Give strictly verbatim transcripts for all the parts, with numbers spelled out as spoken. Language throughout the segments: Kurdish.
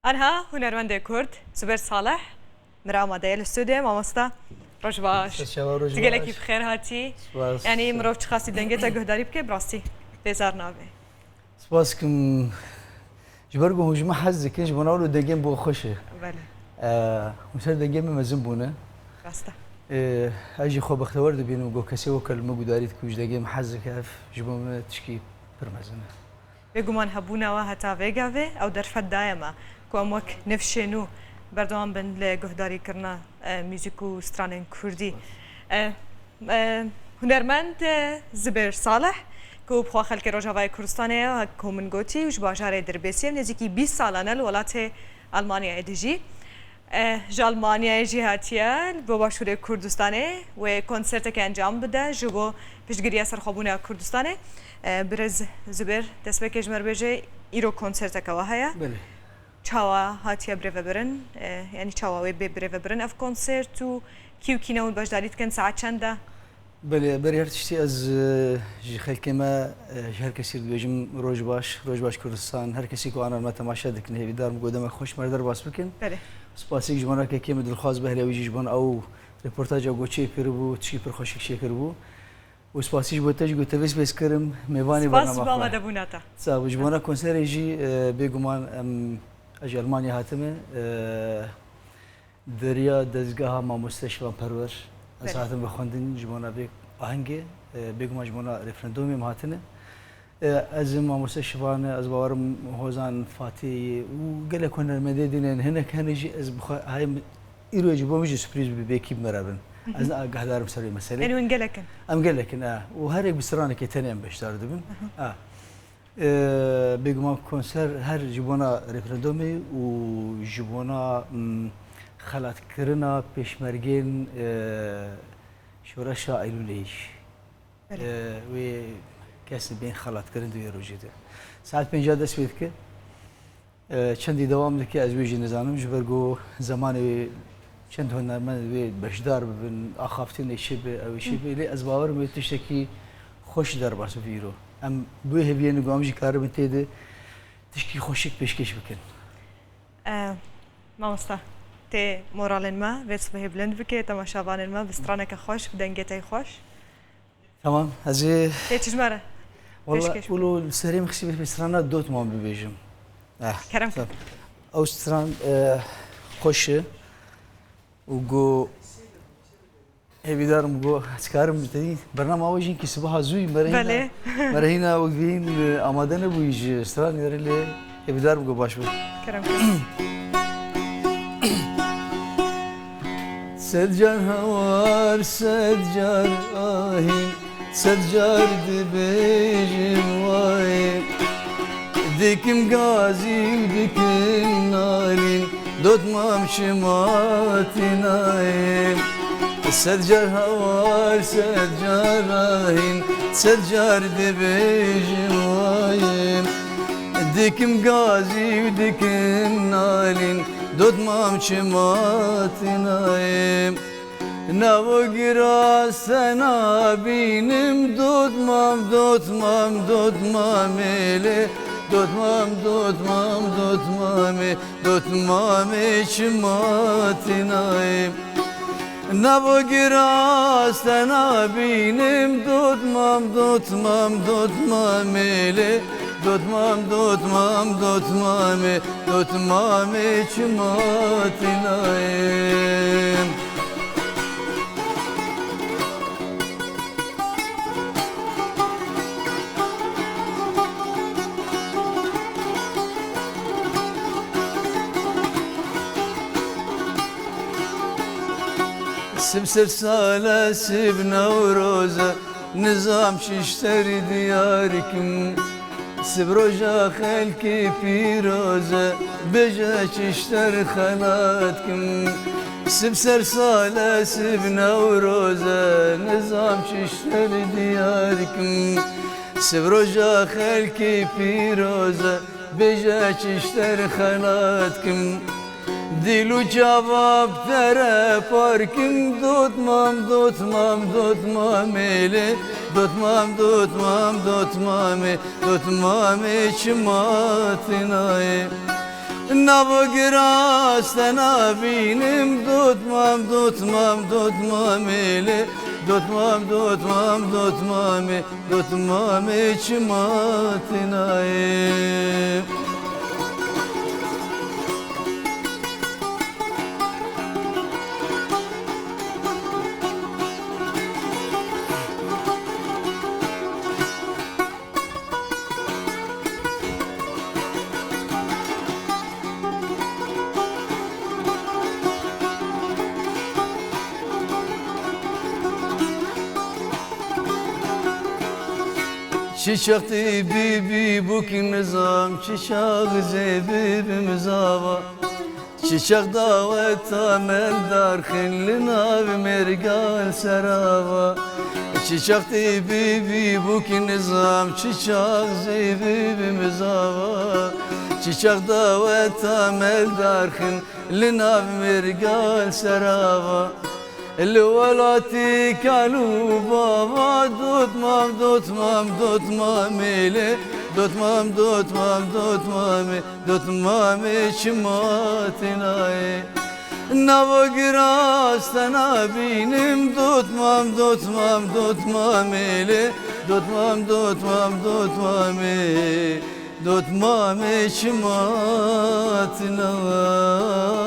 Anha hunermendê Kurd Zubêr Salih mi re amade ye li stûdyoyê. Mamosta, roj baş. Ser çava, roj baş. Tu gelekî bi xêr hatî. Spas. Yanî mirov çiqasî dengê te guhdarî bike, bi rastî bêzar nabe. Spas kim. Ji ber ku hûn ji min hez dikin, ji bona wilo dengê min bo xweş e. Belê. Hûn ser dengê min mezin bûne. Rast e. Ez jî xwe bextewer dibînim ku kesê weke li min guhdarî dike û ji dengê min hez dike, ev ji bo min tişkî pir mezin e. Bêguman hebûna we heta vê gavê ew derfet daye me ku em wek nifşên nû berdewam bin li guhdarîkirina, e, muzîk û stranên kurdî. E, e, hunermend, e, Zibêr Salih, ku bi xwe xelkê Rojavayê Kurdistanê ye, wek ku min gotî, û ji bajarê Dirbêsiyê nêzîkî bîst salan e li welatê Almanyayê dijî. Eh, ji Almanyayê jî hatiye, li bo Başûrê Kurdistanê wê konserteke encam bide ji bo piştgiriya serxwebûna Kurdistanê. Eh, birêz Zubêr, destpêkê ji me re bêje, îro konserteke we heye. Belê. Çawa hatiye birêvebirin? Eh, yanî çawa wê bê birêvebirin ev konsert û kî û kî ne hûn beşdarî dikin, saet çend e? Belê, berî her tiştî ez, e, ji xelkê me, e, ji her kesî dibêjim roj baş, roj baş Kurdistan, her kesî ku ana me temaşe dikin, hêvîdar im ku demek xweş me re derbas bikin. Belê. Spasîk ji bona kekê min Dilxwaz Behlewî jî ji bona ew reportaja ku çêkiribû, tişkî pir xweşik çêkiribû. Û spasî ji bo te jî ku te vês vês kirim, mêvanê bernama xwe. Spas ji bo amadebûna te. Sax bî. Ji bona konserê jî, e, bêguman em, ez ji Almanya hatime, e, Di riya dezgeha mamoste Şivan Perwer, ez Belê. hatim vexwendin ji bona vê ahengê, e, bêguman ji bona referandumê em hatine. E, ez im, mamoste Şivan e, ez bawerim Hozan Fatihê û gelek hunermendê din ên, hinek hene jî ez bi xwe hayim îro ji bo min jî surprîz bi bê kî bi me re bin. Ez ne agahdar im ser vê meselê. Ên hûn gelek in. Em gelek in, e. Û her yek bi stranekê tenê em beşdar dibin. E. E, bêguman konser her ji bona referandumê û ji bona, mm, xelatkirina pêşmergên, e, şoreşa Eylûlê jî. Belê. E, wê kesên bên xelatkirin di wê rojê de. Saet pênca dest pê dike. E, çendî dewam dike, ez wê jî nizanim, ji ber ku zemanê wê çend hunermend wê beşdar bibin, axaftinê çi bi, ew ê çi bi, lê ez bawer im wê tiştekî xweş derbas bibe îro. Em bi wê hêviyê ne ku em jî karibin tê de tişkî xweşik pêşkêş bikin. E, mamosta, tê moralên me vê sibehê bilind bike, temaşevanên me bi straneke xweş, bi dengê te yê xweş. Tamam, ez ê Tê çi ji me re Walla, pêşkêş bike? Wilo li serê min xisî bi strana Dotman bibêjim. Eh, Kerem tamam. Ew stran, eh, xweş e. Û go hêvîdar im go ez karim bi te bernama we jî ki sibaha zû yî me re hîna, Belê. me re hîna wek vîn, eh, amade nebûyî ji stranê re lê hêvîdar im go baş bû. Kerem, kerem. Sed car hawar, sed car ahîn, sed car dibêjim wayê. Dikim gazî û dikim nalîn, dotmam çima tînayê. Sed car hawar, sed car ahîn, sed car dibêjim wayê. Dikim gazî û dikim nalîn, dotmam çima tînayê. Navo giras te nabînim, dotmam, dotmam, dotmamê lê, dotmam, dotmam, dotmamê, dotmamê çima tînayê. Navo giras te nabînim, dotmam, dotmam, dotmamê lê, dotmam, dotmam, dotmamê, dotmamê çima tînayê. Sib ser sale, sib Newroze, nizam çi ji te re diyar kim. Sib roja xelkê pîroze, bêje çi ji te re xelat kim. Sib ser sale, sib Newroze, nizam çi ji te re diyar kim. Sib roja xelkê pîroze, bêje çi ji te re xelat kim. Dîl û çava bi te re par kim, dotmam, dotmam, dotmamê lê, dotmam, dotmam, dotmamê, dotmamê çima tînayê. Nava giras te nabînim, dotmam, dotmam, dotmamê lê, dotmam, dotmam, dotmamê, dotmamê çima tê nayê. Çi çax tê bibî bûk nizam, çi çax zê bibim zava. Çi çax daweta me li dar xin, li nav mêrga li ser ava. Çi çax tê bibî bûk nizam, çi çax zê bibim zava. Çi çax daweta me li dar xin, li nav mêrga li ser ava. Li welatî kal û bava, dotmam, dotmam, dotmamê lê, dotmam, dotmam, dotmamê, dotmamê çima tê nayê. Nava giras te nabînim, dotmam, dotmam, dotmamê lê, dotmam, dotmam, dotmamê, dotmamê çima tê nayê.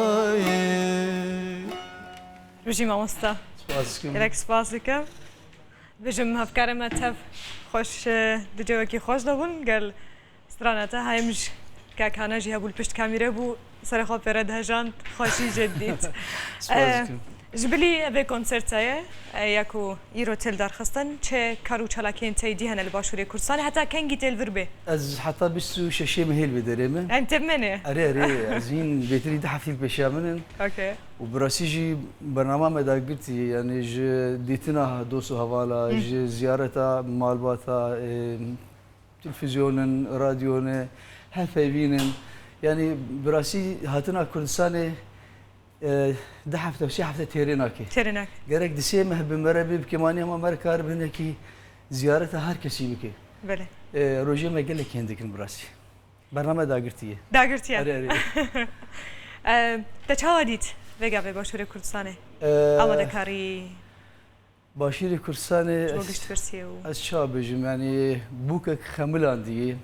Bijî mamosta. Spas dikim. Gelek spas dikim. Bijim hevkarê me tev xweş, e, di cewekî xweş de bûn. Gel strana te heyim ji kekane jî hebû li pişt kamîre bû. Serê xwe pê re dihejand, xweşî jê dît. Spas dikim. Ji bilî evê konserta ye, e, ya ku îro tê li dar xistin, çi kar û çalakiyên te yî dî hene li Başûrê Kurdistanê, heta kengî tê li vir bê? Ez heta bîst û şeşê mehê li vê derê me. Em tê bimenê? Erê, erê, ez hîn bêtirî du heftî li pêşiya min in. Okey. Û bi rastî jî bernama me dagirtî, yanî ji dîtina dost û hevala, Hı. ji ziyareta malbata, e, televîzyonin, radyonin, hevpeyvînin. Yanî bi rastî hatina Kurdistanê, e, du hefte, sê hefte têrê nake. Têrê nake. Gerek di sê meh bi mere bê, bi kêmanî hema mere kar bi hinekî ziyareta her kesî bike. Belê. E, rojê me gelekî hin dikin bi rastî. Bername dagirtî ye. Dagirtiye. Erê, erê. E, te çawa dît vê gavê Başûrê Kurdistanê? E, Amadekarî? Başûrê Kurdistanê, ji bo ez, giştpirsiyê û ez çawa bêjim, yanî bûkek xemilandî ye.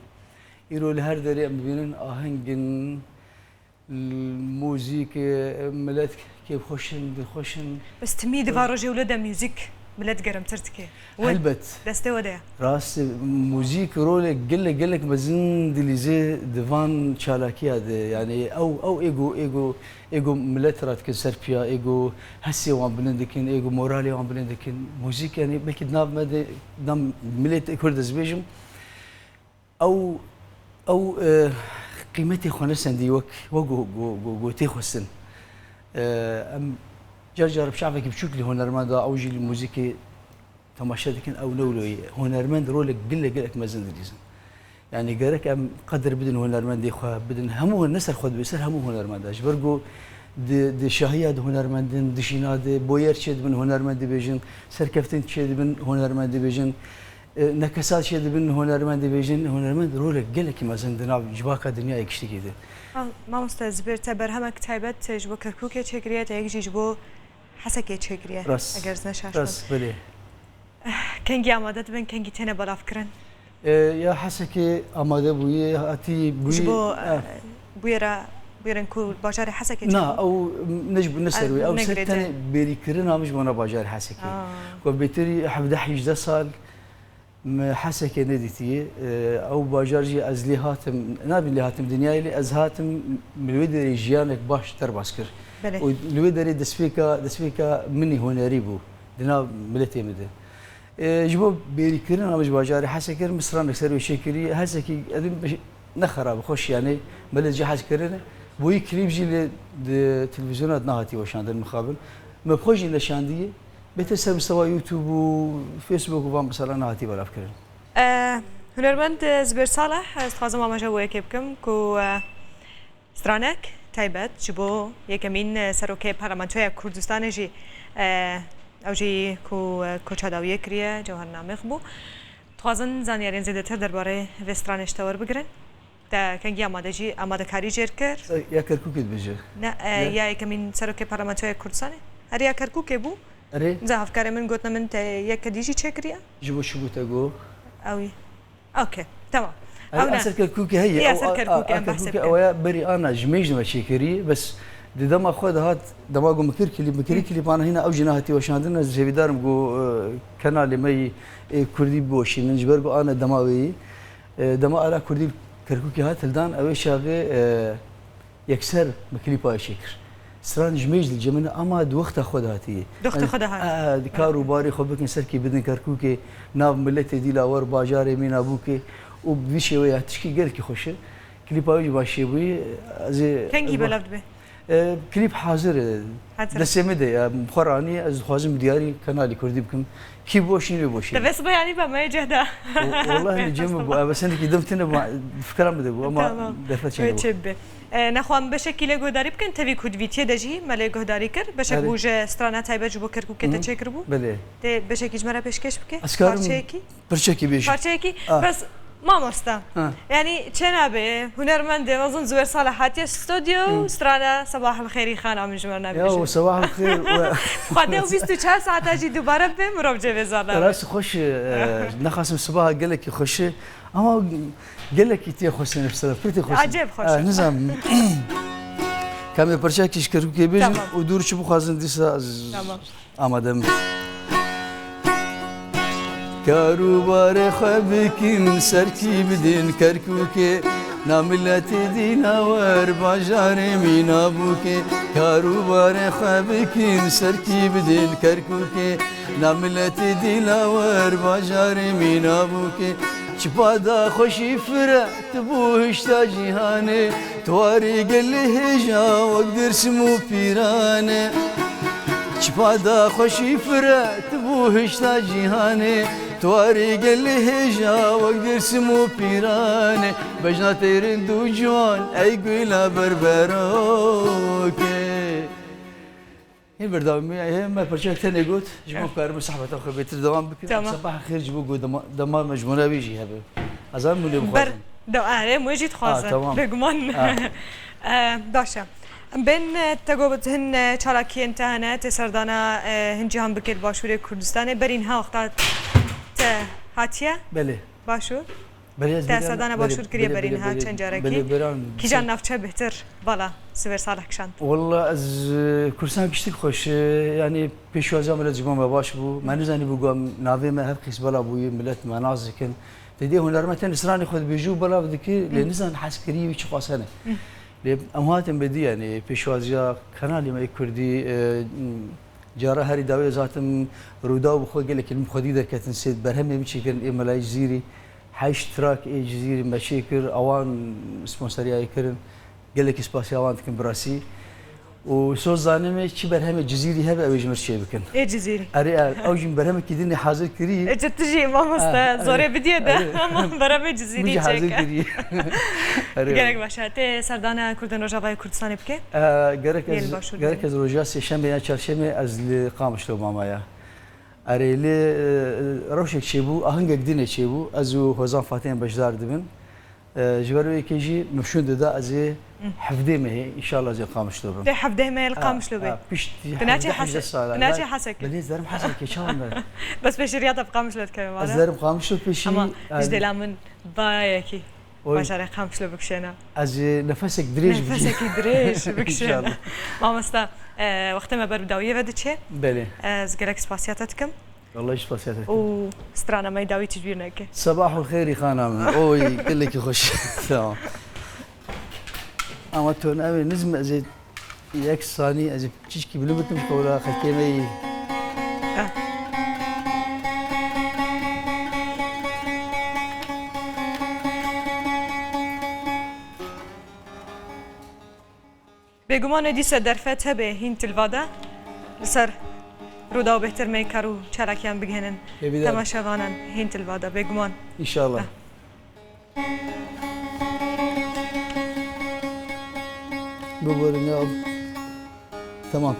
Îro li her derê em dibînin ahengin, l-, muzîk, e, milet kêfxweş in, dilxweş in. Bes timî di van rojê wilo de muzîk milet germtir dike. Win. Helbet. Destê we de ye. Rast, muzîk rolek gelek, gelek mezin dilîze di van çalakiya de. Yanî ew, ew ê ku, ê ku, ê ku milet radikin ser piya, ê ku hesê wan bilind dikin, ê ku moralê wan bilind dikin. Muzîk, yanî belkî di nav me de, di nav miletê Kurd ez bêjim, ew, ew, e, qîmetê xwe nesendî wek, wek ku, ku, ku, ku tê xwestin. E, em car car bi çavekî biçûk li hunermenda, ew jî li muzîkê temaşe dikin, ew ne wilo ye. Hunermend rolek gelek, gelek mezin dilîzin. Yanî gerek em qedir bidin hunermendê xwe, bidin hemû, ne ser xwe dibê, ser hemû hunermenda. Ji ber ku di, di şahiya de hunermendin, di jîna de boyer çêdibin hunermend dibêjin, serkeftin çêdibin hunermend dibêjin, e, nekesat çêdibin hunermend dibêjin. Hunermend rolek gelekî mezin di nav civaka dinyayê giştikî de. Ma-, mamoste Zibêr, te berhemek taybet ji bo Kerkûkê çêkiriye, te yek jî ji bo Hesekê çêkiriye, Rast. eger ez ne şaş bim. Rast, belê. Kengî amade dibin, kengî têne belavkirin? E, ya Hesekê amade bûye, hatî bûyî, Ji bo, eh. e, bûyera, bûyerên ku bajarê Hesekê çêbûn? Na, ew ne ji bo, ne ser wê. Ew ser tenê bêrîkirina min ji bona bajarê Hesekê. Ah. Ku bêtirî hevdeh hîjdeh sal Me Hesekê nedîtiye. E, ew bajar jî ez lê hatim, nabî lê hatim dinyayê, lê ez hatim, min li wê derê jiyanek baş derbas kir. Belê. Û li wê derê destpêka, destpêka min î hunerî bû di nav miletê min de. E, ji bo bêrîkirina min ji bajarê Hesekê, min stranek ser wê çêkirî. Hesekî, ez dibim ne xerab, xweş, yanî milet jê hez kirine. Bo yî klîp jî lê di televîzyona de nehatî weşandin, mixabin. Me bi xwe jî neşandiye. Bêtir ser mistewa YouTube û Facebook û van mesela nehatî belavkirin. E, hunermend, e, Zibêr Salih, ez dixwazim amaje bo yekê bikim ku, e, stranek taybet ji bo yekemîn, e, serokê Parlamentoya Kurdistanê jî, e, ew jî ku, e, koça dawiyê kiriye, Cewher Namîx bû. Dixwazin zanyariyên zêdetir derbarê vê stranê ji te werbigirin. Te kengî amadecî, amadekarî jêr kir? Ya Kerkûkê dibêje. Ne, e, Ya. ya yekemîn serokê Parlamentoya Kurdistanê? Her ya Kerkûkê bû. Erê. Za hevkarê min gotine min te yek kedî jî çêkiriye? Ji bo çi bû te got? Ew ê. Okey, tamam. Erê, Ew ne. Eser Kerkûkê heye. Ya, Ew ser a, a, Kerkûkê, a em behs Kerkûkê bikin. Ew ya berî ana ji mêj de me çêkirî. Bes di dema xwe de hat, dema ku min kir klîp, min kirî Hı. klîp ana hîna ew jî nehatî weşandin. Ez hêvîdar im ku, e, kenalê me yî, e, kurdî biweşînin. Ji ber ku ana dema wê yî. E, dema ala kurdî Kerkûkê hat hildan, ew ê çaxê, e, yekser bi klîpa wê çêkir. Stran ji mêj dil cemine ama di wexta xwe de hatiye. Di wexta xwe de hatiye. E, di kar û barê xwe bikin, serkî bidin Kerkûkê, nav miletê Dîlawer, bajarê Mînabûkê û bi vî şêweyê ya tişkî gelekî xweş e. Klîpa wê jî baş çêbûyî, ez ê, Kengî ez ba- belav dibe? E, klîp hazir e. Hazir. Destê min de ya, xwe ranî, ez dixwazim diyarî kanalî kurdî bikim. Kî boşîn wê boşîn. Te vê sibe yanî be me cehda. O-, wallahi ne cem bu, ev senekî dim tine bu, fikra min de bu, ama Tamam. derfet Wê çêne bu. çê bibe. E, nexwe em beşekî lê guhdarî bikin, tevî ku di vîtiyê de jî me lê guhdarî kir. Beşek Hı. bû ji strana taybet ji bo Kerkûkê te Hı. çêkir bû. Belê. Tê beşekî ji me re pêşkêş bike? Ez karim Parçeyekî? Pirçekî bêjî. Parçeyekî, Ah. bes mamoste. Ha. Yanî çênabe, hunermendê mezin Zuwer Salih hatiye stûdyo, Hı. strana Sabah el Xêrî Xana min ji me re Ya, nabêje. o Sabah el Xêr, we- Xwedê û bîst û çar saeta jî dubare be, mirov cêvêza nabe. Rast xweş e, e, nexasim sibaha gelekî xweş e, ama gelekî tê xweş e, nefsere, pir tê xweş e. Acayip xweş e. E, nizam. Kamê pirçekî ji Kerkûkê bêjin Tamam. û dûr çi bixwazin dîsa ez Tamam. Amade me. Kar û barê xwe bikin, serkî bidin Kerkûkê. Na miletê Dîlawer, bajarê Mînabûkê. Kar û barê xwe bikin, serkî bidin Kerkûkê. Na miletê Dîlawer, bajarê Mînabûkê. Çipa da xweşî fire, tu bû hişta cîhanê. Tu warê gelê hêja wek Dêrsim û Pîran e. Çipa da xweşî fire, tu bû hişta cîhanê. Tu warê gelê hêja wek Dêrsim û Pîran e. Bejna teyrin du ciwan, ey gula berberokê. Hîn berdewamî, hê me parçeyek tenê got, ji bo Eh. em karibin sohbeta xwe bêtir dewam bikin. Tamam. Sabah xêr ji bo got dema-, dema me ji bo navê jî hebe. Ez an mûlê Ber, bixwazim. de, erê, mû jî dixwazim. Ah, tamam. Bêguman. Ah. Eh, baş e. Em bên, eh, te got hin, eh, çalakiyên te hene, tê serdana, eh, hin cîhan bike li Başûrê Kurdistanê. Berî niha wexta te hatiye? Belê. Başûr? Belê, ez Te bêran, serdana belê, Başûr kiriye belê, berî belê, niha belê, çend carekî? belê, bêran, Kîjan belê. navçe bêhtir bala Siver Salih kişand? Walla ez, e, Kurdistan giştik xweş, e, yanî pêşwaziya milet ji bo me baş bû. Me nizanî bû ku em navê me hev qîs bela bûyî, milet me nas dikin. Te dê hunermend tenê stranê xwe dibêjî û belav dikî, lê Hı. nizan hezkirî wî çiqas hene. Hı. Lê em hatin bi dî, yanî pêşwaziya kanalê me yê Kurdî, e, cara herî dawî ez hatim Rûdaw bi xwe gelekî li min xwedî derketin sê berhemê min çêkirin ê Melayê Cizîrî. Heşt trak ê Cizîrî me çêkir, ewan sponseriyayê kirin. Gelekî spasiya wan dikim bi rastî. Û soz zanimê çi berhemê Cizîrî hebe ew ê ji mir çê bikin. Ê Cizîrî. Erê, er, ew jî berhemekî din ê hazir kirî. Ê, tu jî mamoste, Ah, zorê erê, bidiyê de. erê. Ama berhemê Cizîrî Min jî hazir çêke. kirî. Erê. Gelek baş e. Tê serdana Kurdên Rojavayê Kurdistanê bike? E, gerek Yên ez, Başûr gerek bike. ez roja sêşemê ya çarşemê ez li Qamişlo mama ya. Erê, lê, e, rewşek çêbû, ahengek din ê çêbû, ez û Hozan Fatihê beşdar dibin. E, ji ber wê yekê jî min şûn dida, ez ê Hı. hevdê mehê, înşallah ez ê Qamişlo bim. Tê hevdeh mehê li Ha, Qamişlo bê? ha, pişt Tu naçê hevdeh Hese-, hejdeh sala. tu naçê Ya, Hesekê? Belê, ez derim Hesekê, çawa me? Bes pêşî riya te bi Qamişlo dikeve, Ez valla. derim Qamişlo pêşî, Ama yani ji dêla min bayekî Oy. bajarê Qamişlo bikişêne. Ez ê nefesek dirêj bigîrim. Nefesekî dirêj bikişêne. İnşallah. Mamosta, e, wextê me ber bi dawiyê ve diçe. Belê. Ez gelek spasiya te dikim. Allah jî spasiya te dikim. Û strana me dawî tijbîr neke. Sebahul xêrî xana min. Oy, gelekî xweş. Tamam. Ama tu navê nizm ez ê yek sanî, ez ê çişkî bilind bikim, ji qewla xelkê me yî. Ah. Bêguman ê dîse derfet hebe hîn tilva de li ser Rûdaw bêhtir me kar û çalakiyan bigihînin Hêvîdar. temaşevanan hîn tilva de bêguman. Înşallah. Ah. Biborin ya. Tamam.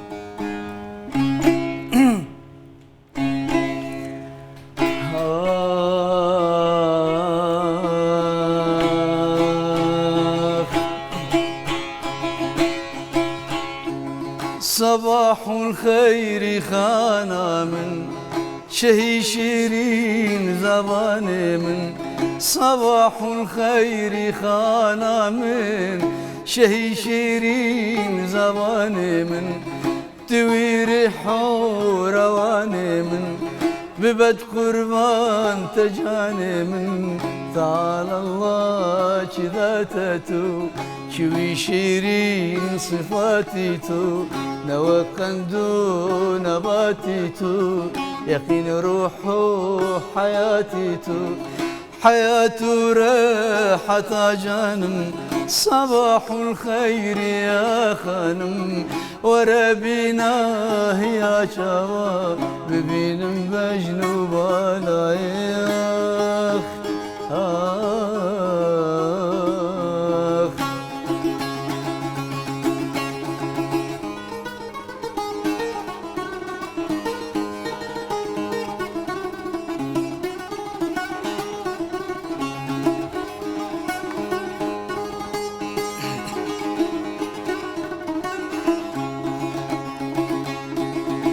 Sabahul xeyrî xana min, şehî şîrîn zavanê min. Sabahul xeyrî xana min, şehî şîrîn zavanê min. Tu wî rih û rewanê min, bibet qurban te canê min. Teala Allah çi date tu, çi wî şîrîn sifatî tu, ne wek qend û nebatî tu, yeqîn ruh û heyatî tu. Heyat û reheta canim, sabahul xeyrî ya xanim. Were bîna hiya çawa, bibînim bejn û balayê. Ax, ax.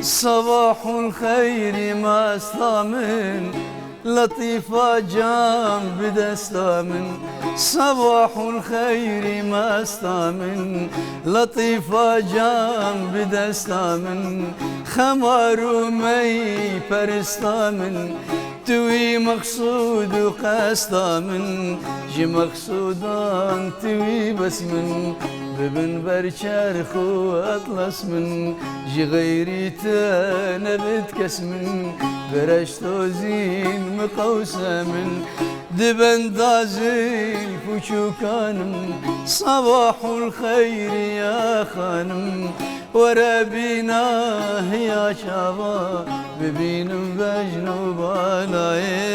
Sabahul xeyrî mesta min, letîfa can bi desta min. Sabahul xeyrî mesta min, letîfa can bi desta min. Xemar û mey perista min, tu wî mexsûd û qesta min. Ji mexsûdan tu wî bes min, bibin ber çerx û etlas min. Ji xeyrî te nebit kes min, bi reşt û zîn miqewse min. Di benda zilf û çûkanim, sabahul xeyrî ya xanim. Were bîna hiya çava, bibînim bejn û balayê.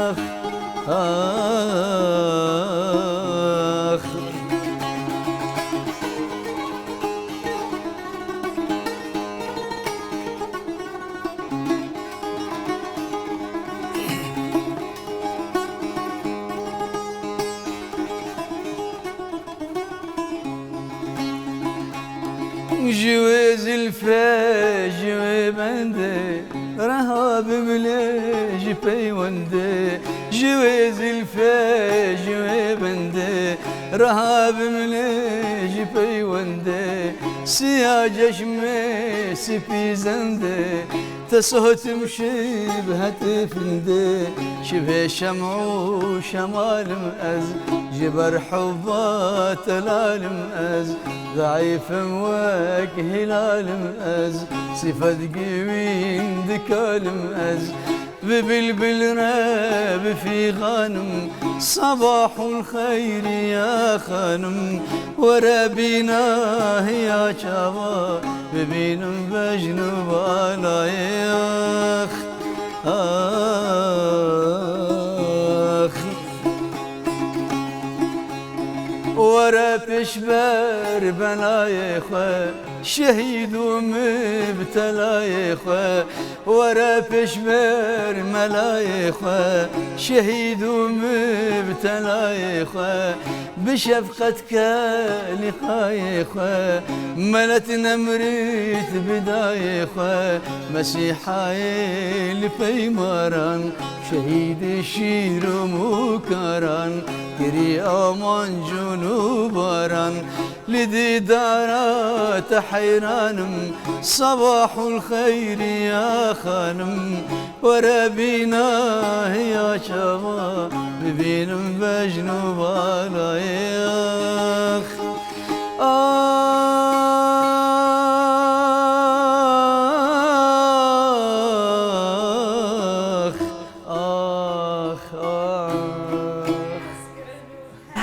Ax, ax. Ji wê zilfê, ji wê bendê, reha bimilê ji peywendê. Ji wê zilfê, ji wê bendê, reha bimilê ji peywendê. Siya ceşmê, sipî zendê, te sotim şib hetifindê. Şibê şem û şemalim ez, ji ber hubba telalim ez. Zeîfim wek hilalim ez, sifet giwîn dikalim ez. Bi bilbil re bifîxanim, sabahul xeyrî ya xanim. Were bîna hiya çava, bibînim bejn û balayê. Ax, ax. Were pêşber belayê xwe, şehîd û mibtelayê xwe. Were pêşber melayê xwe, şehîd û mibtelayê xwe. Bi şefqet ke liqayê xwe, melet nemrît bi dayê xwe. Mesîhayê li peymaran, şehîdê şîr û mûkaran, kirî aman cûn û baran. Li dîdara te heyranim, sabahul xeyrî ya xanim. Were bîna hiya çava, bibînim bejn û balayê. Ax, ax, ax, ax.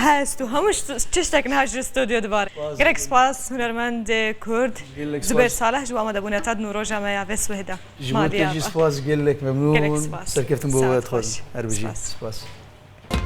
Hest û hemû tiştek niha ji stûdyo dibar. Spas. Gelek spas hunermendê Kurd Zubêr Salih ji bo amadebûna te di nûroja me ya vê sibehê de. Ji bo te jî spas, gelek memnûn. Gelek spas. Serkeftin bo we dixwazim. Her bijî. Spas. Spas.